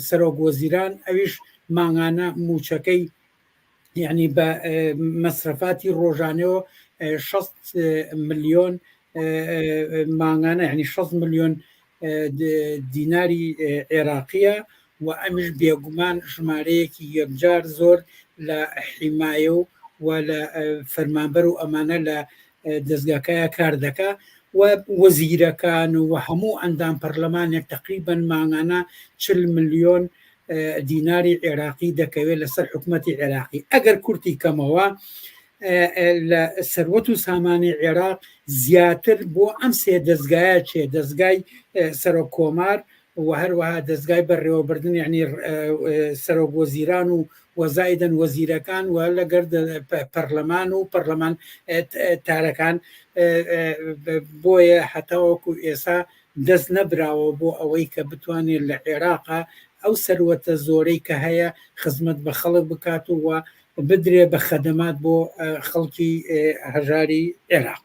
سەرۆک وەزیران ئەویش مانگانە موچەکەی یعنی بە مەسرەفاتی ڕۆژانەوە 6 ملیۆن مانگانە یعنی 6 ملیۆن دیناری عێراقیە و ئەمیش بێگومان ژمارەیەکی یەکجار زۆر لە حیمایە و و لە فەرمانبەر و ئەمانە لە دەزگاکەیا کار دەکا و وەزیرەکان و هەموو ئەندام پەرلەمانێک تقریبا مانگانە 40 ملیۆن دیناری عێراقی دەکەوێت لەسەر حکوومەتی عێراقی. ئەگەر کورتی کەمەوە لە سەروەت و سامانی عێراق زیاتر بۆ ئەم سێ دەستگایە چێ، دەستگای سەرۆک کۆمار و هەروەها دەستگای بەڕێوەبردن یعنی سەرۆک وەزیران و وەزایدن وەزیرەکان و لەگەر پەرلەمان و پەرلەمان تارەکان، بۆیە هەتاوەکو ئێسا دەست نەبراوە بۆ ئەوەی کە بتوانێت لە عێراقا ئەو سەروەتە زۆرەی کە هەیە خزمەت بە خەڵک بکات و بدرێ بە خەدەمات بۆ خەڵکی هەژاری عێراق.